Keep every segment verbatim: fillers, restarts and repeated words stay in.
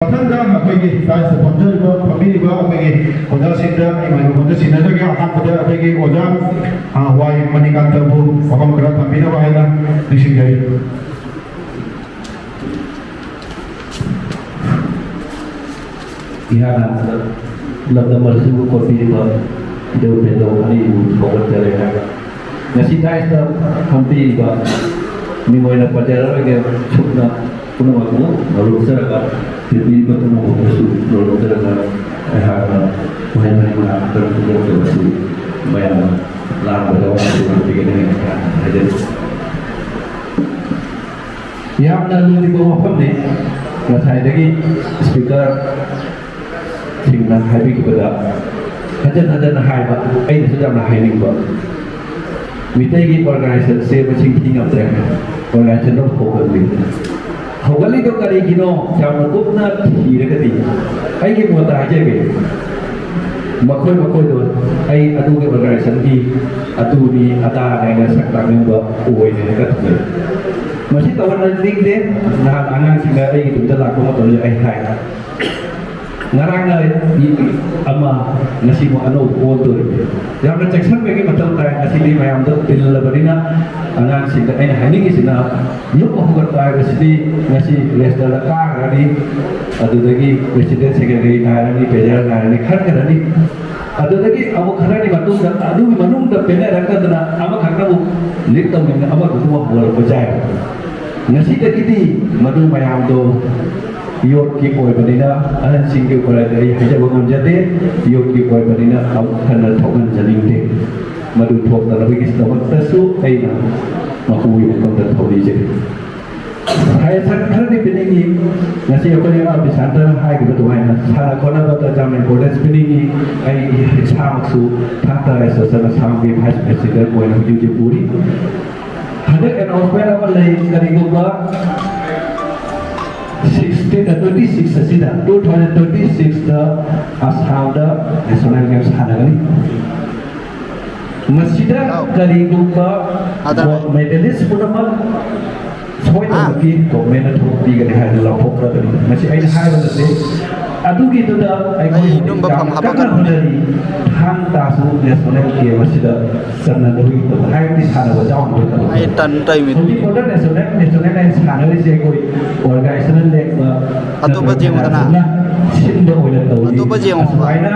ꯃꯊꯪꯗ ꯑꯩꯈꯣꯏꯒꯤ ꯗꯥꯏꯁꯇ ꯐꯝꯖꯔꯤꯕ, ꯐꯝꯕꯤꯔꯤꯕ ꯑꯩꯈꯣꯏꯒꯤ ꯑꯣꯖꯥꯁꯤꯡꯗ ꯑꯩ ꯃꯥꯏꯀ꯭ꯔꯣꯐꯣꯟꯗ ꯁꯤꯟꯅꯖꯒꯦ꯫ ꯑꯍꯥꯟꯕꯗ ꯑꯩꯈꯣꯏꯒꯤ ꯑꯣꯖꯥ, ꯑ, ꯋꯥꯏ ꯃꯅꯤꯀꯥꯟꯇꯕꯨ ꯋꯥꯐꯝ ꯈꯔ ꯊꯝꯕꯤꯅꯕ ꯍꯥꯏꯅ ꯅꯤꯡꯁꯤꯡꯖꯔꯤ꯫ ꯏꯍꯥꯟ ꯍꯥꯟꯕꯗ ꯂꯝꯗꯝ ꯑꯁꯤꯕꯨ ꯀꯣꯟꯕꯤꯔꯤꯕ ꯏꯙꯧ ꯄꯦꯟꯙꯧ ꯑꯅꯤꯕꯨ ꯊꯧꯒꯠꯆꯔꯤ꯫ ꯉꯁꯤ ꯗꯥꯏꯁꯇ ꯐꯝꯕꯤꯔꯤꯕ ꯃꯤꯡ ꯑꯣꯏꯅ ꯄꯟꯖꯔꯔꯣꯏꯒꯦ, ꯁꯨꯞꯅ ꯄꯨꯝꯅꯃꯛꯄꯨ ꯅꯣꯂꯨꯛꯆꯔꯒ ꯄꯤꯕꯤꯔꯤꯕ ꯄꯨꯝꯅꯃꯛꯄꯨꯁꯨ ꯅꯣꯂꯨꯛꯆꯔꯒ ꯑꯩꯍꯥꯛꯅ ꯋꯥꯍꯩ ꯃꯔꯤ ꯃꯉꯥ ꯈꯛꯇꯪ ꯐꯣꯡꯗꯣꯛꯆꯕꯁꯤ ꯃꯌꯥꯝꯅ ꯂꯥꯡꯕꯗ ꯋꯥꯍꯪꯁꯨ ꯉꯥꯛꯄꯤꯒꯅꯤ ꯍꯥꯏꯅ ꯍꯥꯏꯖꯔꯤ꯫ ꯌꯥꯝꯅ ꯂꯨꯔꯤꯕ ꯋꯥꯐꯝꯅꯤ꯫ ꯉꯁꯥꯏꯗꯒꯤ ꯁ꯭ꯄꯤꯀꯔ ꯁꯤꯡꯅ ꯍꯥꯏꯕꯤꯈꯤꯕꯗ ꯍꯟꯖꯟ ꯍꯟꯖꯟꯅ ꯍꯥꯏꯕ, ꯑꯩꯅꯁꯨ ꯌꯥꯝꯅ ꯍꯥꯏꯅꯤꯡꯕ, ꯃꯤꯇꯩꯒꯤ ꯑꯣꯔꯒꯅꯥꯏꯖꯦꯁꯟꯁꯦ ꯃꯁꯤꯡ ꯊꯤ ꯉꯝꯗ꯭ꯔꯦ꯫ ꯑꯣꯔꯒꯅꯥꯏꯖꯦꯁꯟꯗꯣ ꯍꯧꯒꯠꯂꯤ꯫ ꯍꯧꯒꯠꯂꯤꯗꯣ ꯀꯔꯤꯒꯤꯅꯣ? ꯌꯥꯝꯅ ꯀꯨꯞꯅ ꯊꯤꯔꯒꯗꯤ ꯑꯩꯒꯤ ꯃꯣꯠꯇ ꯍꯥꯏꯖꯒꯦ, ꯃꯈꯣꯏ ꯃꯈꯣꯏꯗꯣ ꯑꯩ ꯑꯗꯨꯒꯤ ꯑꯣꯔꯒꯅꯥꯏꯖꯦꯁꯟꯒꯤ ꯑꯗꯨꯅꯤ ꯑꯗꯥꯅꯦꯅ ꯁꯛ ꯇꯥꯛꯅꯤꯡꯕ ꯑꯣꯏꯗꯦꯅ ꯊꯝꯖꯩ꯫ ꯃꯁꯤ ꯇꯧꯍꯟꯅꯤꯡꯗꯦ꯫ ꯅꯍꯥꯟ ꯑꯉꯥꯡꯁꯤꯡꯅ ꯑꯩꯒꯤ ꯌꯨꯝꯗ ꯂꯥꯛꯄ ꯃꯇꯝꯗ ꯑꯩ ꯍꯥꯏ, ꯉꯔꯥꯡꯅ ꯑꯃ, ꯉꯁꯤꯃꯨꯛ ꯑꯅꯧꯕ ꯑꯣꯟꯗꯣꯔꯤꯕꯅꯤ꯫ ꯌꯥꯝꯅ ꯆꯦꯛꯁꯤꯟꯕꯒꯤ ꯃꯊꯧ ꯇꯥꯏ꯫ ꯉꯁꯤꯗꯤ ꯃꯌꯥꯝꯗ ꯇꯤꯜꯂꯕꯅꯤꯅ ꯑꯉꯥꯡꯁꯤꯡꯗ ꯑꯩꯅ ꯍꯥꯏꯅꯤꯡꯉꯤꯁꯤꯅ, ꯂꯨꯞ ꯍꯧꯒꯠꯄ ꯍꯥꯏꯕꯁꯤꯗꯤ ꯉꯁꯤ ꯔꯦꯖꯤꯁꯇꯔꯗ ꯀꯥꯈ꯭ꯔꯅꯤ, ꯑꯗꯨꯗꯒꯤ ꯄ꯭ꯔꯦꯁꯤꯗꯦꯟ ꯁꯦꯀ꯭ꯔꯦꯇꯔꯤ ꯉꯥꯏꯔꯅꯤ, ꯇ꯭ꯔꯦꯖꯔꯔ ꯉꯥꯏꯔꯅꯤ, ꯈꯔ ꯈꯔꯅꯤ꯫ ꯑꯗꯨꯗꯒꯤ ꯑꯃꯨꯛ ꯈꯔꯅꯤ ꯃꯇꯨꯡꯗ ꯑꯗꯨꯒꯤ ꯃꯅꯨꯡꯗ ꯄꯦꯟꯅꯔꯛꯇꯗꯅ ꯑꯃꯈꯛꯅꯕꯨ ꯂꯤꯗ ꯇꯧꯅꯤꯡꯅ ꯑꯃꯈꯛꯇꯕꯨ ꯍꯧꯒꯠꯂꯛꯄ ꯌꯥꯏ꯫ ꯉꯁꯤꯗꯒꯤꯗꯤ ꯃꯗꯨ ꯃꯌꯥꯝꯗꯣ ꯌꯣꯠꯀꯤ ꯑꯣꯏꯕꯅꯤꯅ, ꯑꯍꯟꯁꯤꯡꯒꯤ ꯑꯣꯏꯔꯗꯤ ꯑꯩ ꯍꯥꯏꯖꯕ ꯉꯝꯖꯗꯦ꯫ ꯌꯣꯠꯀꯤ ꯑꯣꯏꯕꯅꯤꯅ ꯑꯃꯨꯛ ꯍꯟꯅ ꯊꯣꯛꯍꯟꯖꯅꯤꯡꯗꯦ꯫ ꯃꯗꯨ ꯊꯣꯛꯇꯅꯕꯒꯤꯗꯃꯛꯇꯁꯨ ꯑꯩꯅ ꯃꯄꯨꯒꯤ ꯃꯐꯝꯗ ꯊꯧꯅꯤꯖꯩ꯫ ꯁꯖꯦꯁꯟ ꯈꯔꯗꯤ ꯄꯤꯅꯤꯡꯉꯤ꯫ ꯉꯁꯤ ꯑꯩꯈꯣꯏ ꯏꯃꯥ ꯕꯤꯁꯥꯟꯇꯅ ꯍꯥꯏꯈꯤꯕ ꯑꯗꯨꯃꯥꯏꯅ ꯁꯥꯟꯅ ꯈꯣꯠꯅꯕꯗ ꯌꯥꯝꯅ ꯏꯝꯄꯣꯔꯇꯦꯟꯁ ꯄꯤꯅꯤꯡꯉꯤ꯫ ꯑꯩ ꯏꯁꯥꯃꯛꯁꯨ ꯊꯥꯡ ꯇꯥ ꯑꯦꯁꯣꯁꯤꯌꯦꯁꯟ ꯑꯁꯥꯝꯒꯤ ꯚꯥꯏꯁ ꯄ꯭ꯔꯦꯁꯤꯗꯦꯟ ꯑꯣꯏꯅ ꯍꯧꯖꯤꯛ ꯍꯧꯖꯤꯛ ꯄꯨꯔꯤ꯫ ꯍꯟꯗꯛ ꯑꯦꯅꯥꯎꯟꯁꯃꯦꯟ ꯑꯃ ꯂꯩ, ꯀꯔꯤꯒꯨꯝꯕ ꯁꯤꯛꯁꯇꯤꯟ, ꯇ꯭ꯋꯦꯟꯇꯤ ꯁꯤꯛꯁ ꯑꯁꯤꯗ, ꯇꯨ ꯊꯥꯎꯖꯟ ꯇ꯭ꯋꯦꯟꯇꯤ ꯁꯤꯛꯁꯇ ꯑꯁꯥꯝꯗ ꯅꯦꯁꯅꯦꯜ ꯒꯦꯝ ꯁꯥꯟꯅꯒꯅꯤ꯫ ꯃꯁꯤꯗ ꯀꯔꯤꯒꯨꯝꯕ ꯑꯗ ꯒꯣꯜꯗ ꯃꯦꯗꯥꯂꯤꯁ ꯄꯨꯝꯅꯃꯛ ꯁꯣꯏꯗꯅꯃꯛꯀꯤ ꯒꯣꯔꯃꯦꯟꯅ ꯊꯕꯛ ꯄꯤꯒꯅꯤ ꯍꯥꯏꯗꯅ ꯂꯥꯎꯊꯣꯛꯈ꯭ꯔꯕꯅꯤ꯫ ꯃꯁꯤ ꯑꯩꯅ ꯍꯥꯏꯕ ꯅꯠꯇꯦ꯫ ꯑꯗꯨꯒꯤꯗꯨꯗ ꯑꯩꯈꯣꯏ ꯑꯩ ꯍꯧꯖꯤꯛ ꯏꯗꯨꯝꯕ ꯌꯥꯝꯅ ꯐꯝ ꯀꯟꯅ ꯍꯥꯄꯛꯀꯅꯨ꯫ ꯍꯣꯠꯅꯔꯤ꯫ ꯊꯥꯡ ꯇꯥꯁꯨ ꯅꯦꯁꯅꯦꯜ ꯒꯦꯝ ꯑꯁꯤꯗ ꯆꯟꯅꯅꯕꯒꯤꯗꯃꯛ, ꯍꯥꯏꯕꯗꯤ ꯁꯥꯟꯅꯕ ꯌꯥꯎꯅꯕꯒꯤꯗꯃꯛ꯫ ꯑꯩ ꯇꯟ ꯇꯩꯃꯤ꯫ ꯍꯧꯖꯤꯛ ꯀ꯭ꯋꯥꯇꯔ ꯅꯦꯁꯅꯦꯜ, ꯅꯦꯁꯅꯦꯜ ꯍꯥꯏꯅ ꯁꯥꯟꯅꯔꯤꯁꯦ ꯑꯩꯈꯣꯏ ꯑꯣꯔꯒꯅꯥꯏꯖꯦꯁꯟꯅ ꯂꯦꯡꯕ ꯑꯇꯣꯞꯄ ꯅꯠꯇ꯭ꯔꯒ ꯌꯦꯡꯉꯨꯗꯅ꯫ ꯀꯅꯥꯁꯨꯅ ꯁꯤꯟꯕ ꯑꯣꯏꯅ ꯇꯧꯔꯤ꯫ ꯑꯇꯣꯞꯄ ꯌꯦꯡꯉꯣ꯫ ꯑꯁꯨꯃꯥꯏꯅ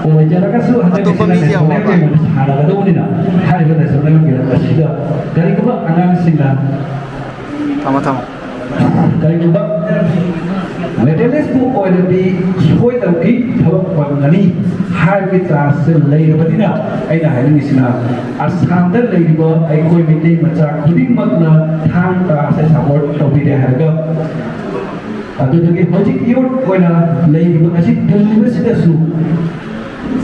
ꯑꯣꯏꯖꯔꯒꯁꯨ ꯍꯟꯗꯛꯀꯤ ꯑꯇꯣꯞꯄ ꯁꯤꯅ ꯃꯤ ꯅꯦꯁꯅꯦꯜ ꯌꯦꯡꯉꯣꯕ꯫ ꯒꯦꯝ ꯑꯣꯏꯅ ꯁꯥꯟꯅꯒꯗꯧꯕꯅꯤꯅ ꯍꯥꯏꯔꯤꯕ ꯅꯦꯁꯅꯦꯜ ꯒꯦꯝ ꯑꯁꯤꯗ ꯀꯔꯤꯒꯨꯝꯕ ꯑꯉꯥꯡꯁꯤꯡꯅ ꯊꯝꯃꯣ, ꯊꯝꯃꯣ꯫ ꯀꯔꯤꯒꯨꯝꯕ ꯃꯦꯗꯥꯂꯤꯁꯄꯨ ꯑꯣꯏꯔꯗꯤ ꯁꯣꯏꯗꯅꯃꯛꯀꯤ ꯊꯕꯛ ꯐꯪꯒꯅꯤ ꯍꯥꯏꯕꯒꯤ ꯆꯥꯟꯁꯁꯦ ꯂꯩꯔꯕꯅꯤꯅ, ꯑꯩꯅ ꯍꯥꯏꯅꯤꯡꯉꯤꯁꯤꯅ ꯑꯁꯥꯝꯗ ꯂꯩꯔꯤꯕ ꯑꯩꯈꯣꯏ ꯃꯩꯇꯩ ꯃꯆꯥ ꯈꯨꯗꯤꯡꯃꯛꯅ ꯊꯥꯡ ꯇꯥ ꯑꯁꯦ ꯁꯄꯣꯔꯠ ꯇꯧꯕꯤꯔꯦ ꯍꯥꯏꯔꯒ, ꯑꯗꯨꯗꯒꯤ ꯍꯧꯖꯤꯛ ꯌꯨꯠ ꯑꯣꯏꯅ ꯂꯩꯔꯤꯕ ꯑꯁꯤ ꯇꯤꯜꯂꯤꯕꯁꯤꯗꯁꯨ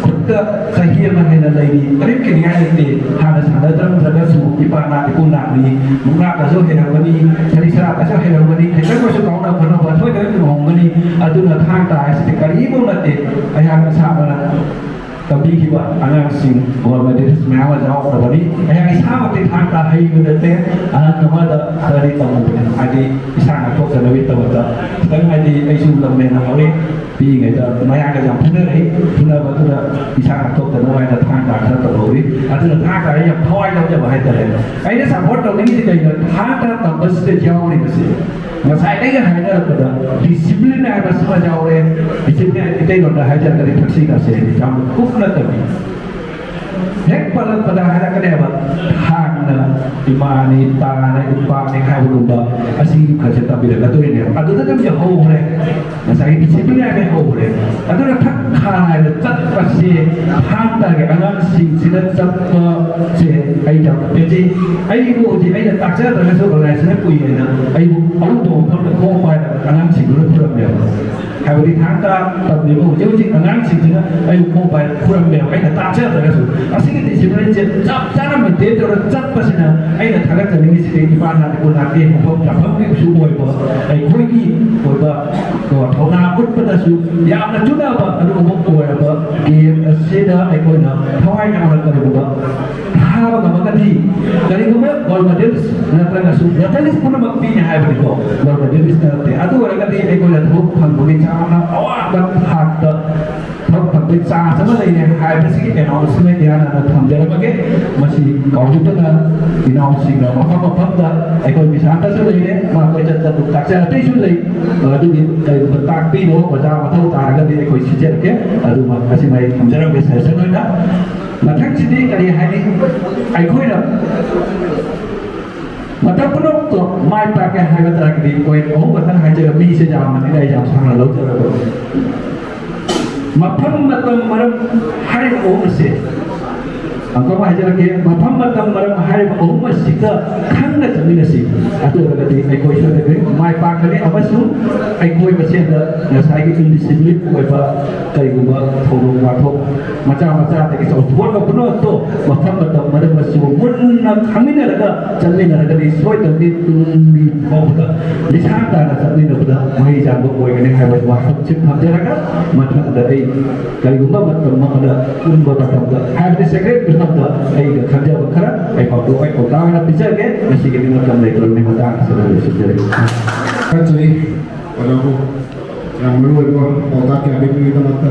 ꯈꯨꯠꯇ ꯆꯍꯤ ꯑꯃ ꯍꯦꯟꯅ ꯂꯩꯔꯤ, ꯀꯔꯤꯝ ꯀꯤꯅꯤꯡꯉꯥꯏ ꯂꯩꯇꯦ꯫ ꯍꯥꯟꯅ ꯁꯥꯟꯅꯗ꯭ꯔꯝꯗ꯭ꯔꯒꯁꯨ ꯏꯄꯥ ꯅꯥꯠ ꯏꯄꯨ ꯅꯥꯠꯅꯤ, ꯃꯨꯛꯅꯥꯇꯁꯨ ꯍꯩꯔꯝꯒꯅꯤ, ꯁꯔꯤꯁꯥꯇꯁꯨ ꯍꯩꯔꯝꯒꯅꯤ, ꯈꯤꯇꯪ ꯑꯣꯏꯔꯁꯨ ꯀꯥꯎꯅ ꯈꯣꯠꯅꯕ ꯁꯣꯏꯗꯅ ꯉꯝꯒꯅꯤ꯫ ꯑꯗꯨꯅ ꯊꯥꯡ ꯇꯥ ꯍꯥꯏꯁꯤꯗꯤ ꯀꯔꯤꯕꯨ ꯅꯠꯇꯦ꯫ ꯑꯩꯍꯥꯛ ꯏꯁꯥꯃꯛꯅ ꯇꯝꯕꯤꯈꯤꯕ ꯑꯉꯥꯡꯁꯤꯡ ꯒꯣꯜ ꯃꯦꯗꯥꯂꯤꯁ ꯃꯌꯥꯝ ꯑꯃ ꯌꯥꯎꯈ꯭ꯔꯕꯅꯤ꯫ ꯑꯩꯍꯥꯛ ꯏꯁꯥꯃꯛꯇꯤ ꯊꯥꯡ ꯇꯥ ꯍꯩꯕ ꯅꯠꯇꯦ, ꯑꯍꯜ ꯑꯃꯗ ꯈꯔꯗꯤ ꯇꯝꯃꯨꯕꯅꯤ, ꯍꯥꯏꯗꯤ ꯏꯁꯥ ꯉꯥꯛꯊꯣꯛꯆꯅꯕꯒꯤꯗꯃꯛꯇ꯫ ꯈꯤꯇꯪ ꯍꯥꯏꯗꯤ ꯑꯩꯁꯨ ꯂꯝ ꯍꯦꯟꯅ ꯍꯧꯔꯛꯏ, ꯄꯤꯛꯏꯉꯩꯗ ꯃꯌꯥꯡꯒ ꯌꯥꯝ ꯐꯨꯅꯔꯛꯏ꯫ ꯐꯨꯅꯕꯗꯨꯗ ꯏꯁꯥ ꯉꯥꯛꯊꯣꯛꯇꯅꯕ ꯍꯥꯏꯅ ꯊꯥꯡ ꯇꯥ ꯈꯔ ꯇꯝꯍꯧꯔꯤ꯫ ꯑꯗꯨꯅ ꯊꯥꯡ ꯇꯥ ꯑꯩ ꯌꯥꯝ ꯊꯋꯥꯏ ꯌꯥꯎꯖꯕ ꯍꯥꯏꯇꯥꯔꯦ꯫ ꯑꯩꯅ ꯁꯄꯣꯔꯠ ꯇꯧꯅꯤꯡꯉꯤꯁꯤ ꯀꯩꯅꯣ? ꯊꯥꯡ ꯇꯥ ꯇꯝꯕꯁꯤꯗ ꯌꯥꯎꯔꯤꯕꯁꯦ, ꯉꯁꯥꯏꯗꯒꯤ ꯍꯥꯏꯅꯔꯛꯄꯗ ꯗꯤꯁꯤꯄ꯭ꯂꯤꯟ ꯍꯥꯏꯕ ꯁꯤꯃ ꯌꯥꯎꯔꯦ꯫ ꯗꯤꯁꯤꯄ꯭ꯂꯤꯟ ꯏꯇꯩꯂꯣꯟꯗ ꯍꯥꯏꯖꯔꯒꯗꯤ ꯊꯛꯁꯤ ꯈꯥꯁꯤ ꯍꯥꯏꯗꯤ ꯌꯥꯝꯅ ꯀꯨꯞꯅ ꯇꯝꯃꯤ꯫ ꯍꯦꯛ ꯄꯜꯂꯛꯄꯗ ꯍꯥꯏꯔꯛꯀꯅꯦꯕ, ꯊꯥꯡꯅ ꯏꯃꯥꯅꯤ, ꯇꯥꯅ ꯏꯄꯥꯅꯤ ꯍꯥꯏꯕꯒꯨꯝꯕ ꯑꯁꯤꯒꯤ ꯈꯔꯁꯦ ꯇꯝꯕꯤꯔꯛꯀꯗꯣꯏꯅꯦꯕ꯫ ꯑꯗꯨꯗ ꯑꯗꯨꯝ ꯌꯧꯍꯧꯈ꯭ꯔꯦ, ꯉꯁꯥꯏꯒꯤ ꯗꯤꯁꯤꯄ꯭ꯂꯤꯟ ꯍꯥꯏꯕ ꯍꯧꯈ꯭ꯔꯦ꯫ ꯑꯗꯨꯅ ꯊꯛ ꯈꯥ ꯍꯥꯏꯅ ꯆꯠꯄꯁꯦ, ꯊꯥꯡ ꯇꯥꯒꯤ ꯑꯉꯥꯡꯁꯤꯡꯁꯤꯅ ꯆꯠꯄꯁꯦ ꯑꯩ ꯌꯥꯝꯅ ꯄꯦꯟꯖꯩ꯫ ꯑꯩꯕꯨ ꯍꯧꯖꯤꯛ ꯑꯩꯅ ꯇꯥꯛꯆꯗ꯭ꯔꯒꯁꯨ ꯑꯣꯔꯒꯅꯥꯏꯖꯦꯁꯟꯅ ꯀꯨꯏꯅ ꯑꯩꯕꯨ ꯑꯔꯨꯝꯕ ꯃꯐꯝꯗ ꯈꯣꯡ ꯄꯥꯏꯔꯒ ꯑꯉꯥꯡꯁꯤꯡꯗꯨꯗ ꯄꯨꯔꯝꯃꯦꯕ꯫ ꯍꯥꯏꯕꯗꯤ ꯊꯥꯡ ꯇꯥ ꯇꯝꯂꯤꯕ ꯍꯧꯖꯤꯛ ꯍꯧꯖꯤꯛ ꯑꯉꯥꯡꯁꯤꯡꯁꯤꯅ ꯑꯩꯕꯨ ꯈꯣꯡ ꯄꯥꯏꯔꯒ ꯄꯨꯔꯝꯃꯦꯕ, ꯑꯩꯅ ꯇꯥꯛꯆꯗ꯭ꯔꯒꯁꯨ꯫ ꯑꯁꯤꯒꯤ ꯗꯤꯁꯤꯄ꯭ꯂꯤꯟꯁꯦ ꯆꯞ ꯆꯥꯅ ꯃꯦꯟꯇꯦꯟ ꯇꯧꯔꯒ ꯆꯠꯄꯁꯤꯅ ꯑꯩꯅ ꯊꯥꯒꯠꯆꯅꯤꯡꯉꯤꯁꯤꯗꯤ ꯏꯄꯥ ꯅꯥꯠ ꯏꯄꯨ ꯅꯥꯠꯀꯤ ꯃꯐꯝ ꯆꯥꯐꯝꯒꯤꯁꯨ ꯑꯣꯏꯕ, ꯑꯩꯈꯣꯏꯒꯤ ꯑꯣꯏꯕ ꯀꯣ, ꯊꯧꯅꯥ ꯎꯠꯄꯗꯁꯨ ꯌꯥꯝꯅ ꯆꯨꯅꯕ ꯑꯗꯨꯒꯨꯝꯕ ꯑꯣꯏꯔꯕ ꯒꯦꯝ ꯑꯁꯤꯗ ꯑꯩꯈꯣꯏꯅ ꯊꯋꯥꯏ ꯌꯥꯎꯅ ꯀꯔꯤꯒꯨꯝꯕ ꯊꯥꯕ ꯉꯝꯃꯒꯗꯤ ꯀꯔꯤꯒꯨꯝꯕ ꯒꯣꯜ ꯃꯦꯗꯜꯁ ꯅꯠꯇ꯭ꯔꯒꯁꯨ ꯃꯦꯗꯜꯁ ꯄꯨꯝꯅꯃꯛ ꯄꯤꯅꯤ ꯍꯥꯏꯕꯅꯤꯀꯣ, ꯒꯣꯜ ꯃꯦꯗꯜꯁ ꯅꯠꯇꯦ꯫ ꯑꯗꯨ ꯑꯣꯏꯔꯒꯗꯤ ꯑꯩꯈꯣꯏꯅ ꯊꯕꯛ ꯐꯪꯕꯒꯤ ꯆꯥꯡꯅ ꯑꯋꯥꯡꯕ ꯊꯥꯛꯇ ꯊꯕꯛ ꯐꯪꯕꯒꯤ ꯆꯥꯟꯁ ꯑꯃ ꯂꯩꯔꯦ ꯍꯥꯏꯕꯁꯤꯒꯤ ꯑꯦꯅꯥꯎꯟꯁꯃꯦꯟ ꯏꯍꯥꯟ ꯍꯥꯟꯅ ꯊꯝꯖꯔꯝꯃꯒꯦ꯫ ꯃꯁꯤ ꯀꯥꯎꯔꯨꯗꯅ ꯏꯅꯥꯎꯁꯤꯡꯅ ꯃꯐꯝ ꯃꯐꯝꯗ ꯑꯩꯈꯣꯏ ꯃꯤꯁꯥꯟꯇꯁꯨ ꯂꯩꯔꯦ, ꯃꯈꯣꯏ ꯆꯠ ꯆꯠ ꯑꯗꯨꯝ ꯇꯥꯛꯆꯔꯛꯇꯣꯏꯁꯨ ꯂꯩ꯫ ꯑꯗꯨꯒꯤ ꯀꯔꯤꯒꯨꯝꯕ ꯇꯥꯛꯄꯤꯅꯕ ꯑꯣꯖꯥ ꯃꯊꯧ ꯇꯥꯔꯒꯗꯤ ꯑꯩꯈꯣꯏ ꯁꯤꯟꯖꯔꯛꯀꯦ꯫ ꯑꯗꯨꯃ ꯑꯁꯤꯃ ꯑꯩ ꯊꯝꯖꯔꯝꯒꯦ ꯁꯖꯦꯁꯟ ꯑꯣꯏꯅ꯫ ꯃꯊꯪꯁꯤꯗꯤ ꯀꯔꯤ ꯍꯥꯏꯅꯤ? ꯑꯩꯈꯣꯏꯅ ꯃꯇꯝ ꯄꯨꯝꯅꯃꯛꯇꯣ ꯃꯥꯏ ꯄꯥꯛꯀꯦ ꯍꯥꯏꯕ ꯇꯥꯔꯒꯗꯤ ꯄꯣꯏꯟ ꯑꯍꯨꯝ ꯈꯛꯇꯪ ꯍꯥꯏꯖꯔꯒ, ꯃꯤꯁꯦ ꯌꯥꯝꯕꯅꯤꯅ ꯑꯩ ꯌꯥꯝ ꯁꯥꯡꯅ ꯂꯧꯖꯔꯔꯣꯏ꯫ ꯃꯐꯝ, ꯃꯇꯝ, ꯃꯔꯝ ꯍꯥꯏꯔꯤꯕ ꯑꯍꯨꯝ ꯑꯁꯦ ꯑꯃꯨꯛꯀ ꯑꯃꯨꯛ ꯍꯥꯏꯖꯔꯛꯀꯦ, ꯃꯐꯝ, ꯃꯇꯝ, ꯃꯔꯝ ꯍꯥꯏꯔꯤꯕ ꯑꯍꯨꯝ ꯑꯁꯤꯗ ꯈꯪꯅ ꯆꯠꯃꯤꯟꯅꯁꯤ꯫ ꯑꯗꯨ ꯑꯣꯏꯔꯒꯗꯤ ꯑꯩꯈꯣꯏ ꯁꯣꯏꯗꯅ ꯃꯥꯏ ꯄꯥꯛꯀꯅꯤ ꯑꯃꯁꯨꯡ ꯑꯩꯈꯣꯏ ꯃꯁꯦꯟꯗ ꯉꯁꯥꯏꯒꯤ ꯏꯟꯗꯤꯁꯤꯄ꯭ꯂꯤꯟ ꯑꯣꯏꯕ ꯀꯔꯤꯒꯨꯝꯕ ꯊꯧꯗꯣꯛ ꯋꯥꯊꯣꯛ ꯃꯆꯥ ꯃꯆꯥꯗꯒꯤ ꯆꯥꯎꯊꯣꯛꯑꯒ ꯄꯨꯝꯅꯃꯛꯇꯣ ꯃꯐꯝ, ꯃꯇꯝ, ꯃꯔꯝ ꯑꯁꯤꯕꯨ ꯃꯨꯟꯅ ꯈꯪꯃꯤꯟꯅꯔꯒ ꯆꯠꯃꯤꯟꯅꯔꯒꯗꯤ ꯁꯣꯏꯗꯅꯗꯤ ꯇꯨꯡꯒꯤ ꯐꯥꯎꯕꯗ ꯂꯤꯁꯥꯡ ꯇꯥꯅ ꯆꯠꯃꯤꯟꯅꯕꯗ ꯃꯍꯩ ꯆꯥꯡꯕ ꯑꯣꯏꯒꯅꯤ ꯍꯥꯏꯕ ꯋꯥꯐꯝꯁꯤ ꯊꯝꯖꯔꯒ, ꯃꯊꯪꯗ ꯑꯩ ꯀꯔꯤꯒꯨꯝꯕ ꯃꯇꯝ ꯑꯃꯗ ꯄꯨꯟꯕ ꯃꯇꯝꯗ, ꯍꯥꯏꯕꯗꯤ ꯁꯦꯀ꯭ꯔꯦꯠ ꯃꯤꯐꯝꯗ ꯑꯩꯒ ꯈꯟꯖꯕ ꯈꯔ ꯑꯩ ꯄꯥꯎꯗꯣꯛ ꯑꯩ ꯄꯥꯎꯇꯥꯛ ꯑꯣꯏꯅ ꯄꯤꯖꯒꯦ꯫ ꯉꯁꯤꯒꯤꯗꯤ ꯃꯇꯝ ꯂꯩꯇ꯭ꯔꯕꯅꯤ, ꯃꯇꯥꯡ ꯑꯁꯤꯗ ꯂꯣꯏꯁꯤꯟꯖꯔꯒꯦ꯫ ꯊꯥꯒꯠꯆꯔꯤ ꯑꯣꯖꯥꯕꯨ ꯌꯥꯝ ꯃꯔꯨ ꯑꯣꯏꯕ ꯄꯥꯎꯇꯥꯛ ꯀꯌꯥ ꯄꯤꯕꯤꯕꯒꯤꯗꯃꯛꯇ꯫